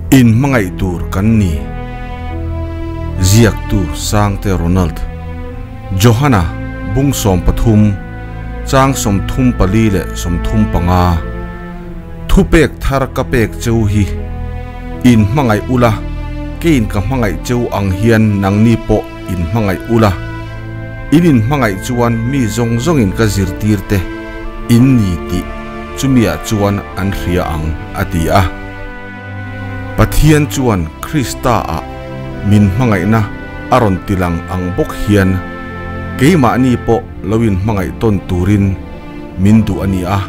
In hmangaih tur kan ni. Ziaktu Sangte Ronald. Johana bung 13 chang 34 leh 35. Thupek thar ka pek cheu hi. In hmangaih ula, keiin ka hmangaih cheu ang hian nangni pawh in hmangaih ula. In in hmangaih chuan mi zawng zawngin ka zirtir te in ni tih chumiah chuan an hria ang, a ti a. Pathian chuan Krista ah min hmangaihna a rawn tilang ang bawk hian keimahni pawh lo in hmangaih tawn turin min duh a ni a.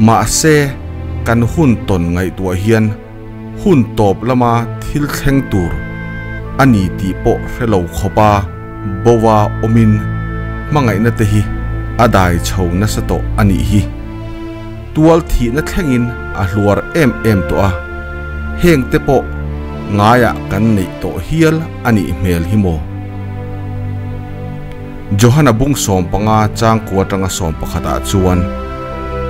Mahse, kan hun tawn ngaihtuah hian hun tawp lama thil thleng tur a ni tih pawh hre lo khawpa boa awmin hmangaihna te hi a dai chho nasa tawh a nih hi. Tual thihna thlengin a hluar em em tawh a, heng te pawh ngaiah kan neih tawh hial a nih hmel hi maw? Johana bung 15 chang kua atanga 11 ah chuan,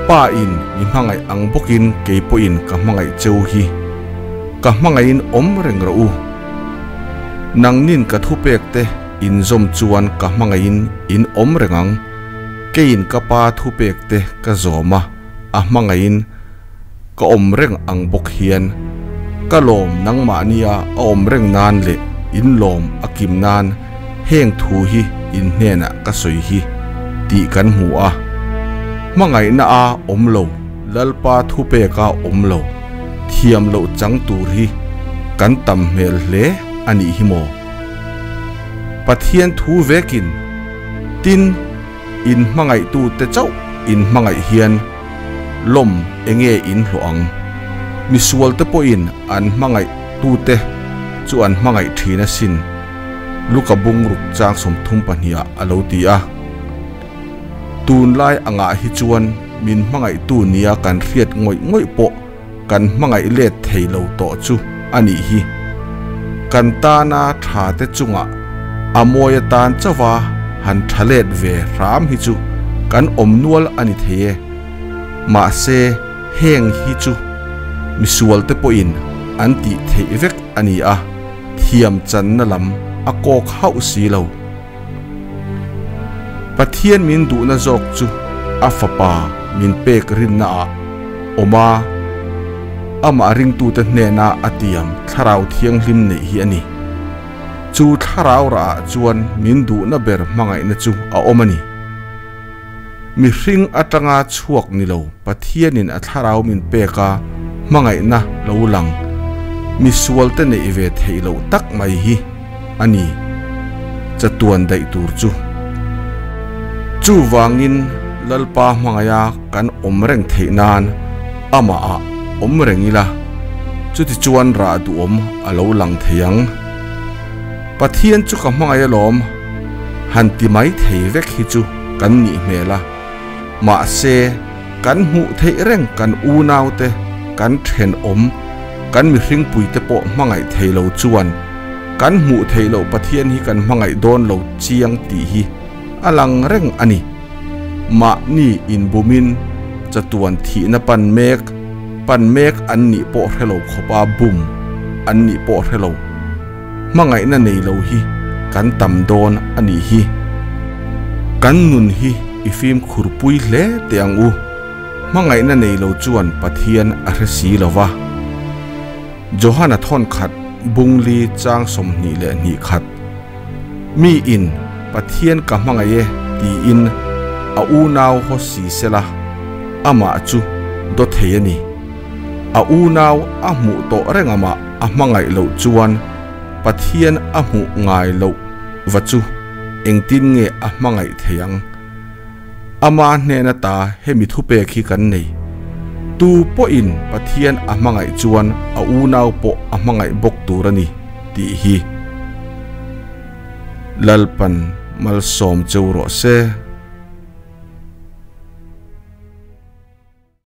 Pa in mi hmangaih ang bawkin kei pawhin ka hmangaih cheu hi, ka hmangaihin awm reng rawh u. Nangnin ka thupek te in zawm chuan ka hmangaihin in awm reng ang, keiin ka Pa thupek te ka zawm a, a hmangaihin ka awm reng ang bawk hian ka lawm nangmahnia a awm reng nan leh in lawm a kim nan heng thu hi in hnenah ka sawi hi tih kan hmu a. Hmangaihna a awm lo, Lalpa thupeka awm lo, thiam loh chang tur hi kan tam hmel hle a nih hi maw? Pathian thu vekin tin in hmangaihtute chauh in hmangaih hian lawm enge in hlawh ang? Misualte pawhin an hmangaih tute chu an hmangaih thin asin, Luka bungruk chang 32 ah a lo ti a. Tunlai angah hi chuan min hmangaihtu nia kan hriat ngawih ngawih pawh kan hmangaih let thei lo tawh chu a nih hi. Kan tana tha te chungah a mawi atan chauha han tha let ve hram hi chu kan awm nual a ni thei e. Mahse, heng hi chu misualte pawhin an tih theih vek a ni a, thiam channa lam a kawk hauh si lo. Pathian min duhna zawk chu a fapa min pek rinna ah awm a, amah ringtute hnena a tiam thlarau thianghlim neih hi a ni. Chu thlarau rah ah chuan min duhna ber hmangaihna chu a awm a ni. Mihring atanga chhuak ni lo Pathianin a thlarau min pek a hmangaihna lo lang misualte neih ve theih loh tak mai hi a ni chatuan daih tur chu. Chuvangin Lalpa hmangaiha kan awm reng theih nan amah ah awm reng ila, chutichuan rah duhawm a lo lang thei ang. Pathian chu ka hmangaih alawm, han ti mai thei vek hi chu kan nih hmel a. Mahse, kan hmuh theih reng kan unaute, kan thenawm, kan mihringpuite pawh hmangaih thei lo chuan kan hmuh theih loh Pathian hi kan hmangaih dawn lo chiang tih hi a lang reng a ni. Mahni inbumin chatuan thihna pan mek, pan mek an nih pawh hre lo khawpa bum an nih pawh hre lo. Hmangaihna nei lo hi kan tam dawn a nih hi. Kan nun hi i fimkhur pui hle teh ang u. Hmangaihna nei lo chuan Pathian a hre si lo va. Johana thawn khat bungli chang 22 khat. Mi in Pathian ka hmangaih e tiin a unau haw si sela, amah chu daw thei a ni. A unau a hmuh tawh reng amah a hmangaih loh chuan Pathian a hmuh ngai loh va chu engtin nge a hmangaih thei ang? Ama hnena ta hemi thupek hi kan nei. Tu pawhin Pathian a hmangaih chuan a unau pawh a hmangaih bawk tur a ni tih hi. Lalpan malsawm cheu rawh se.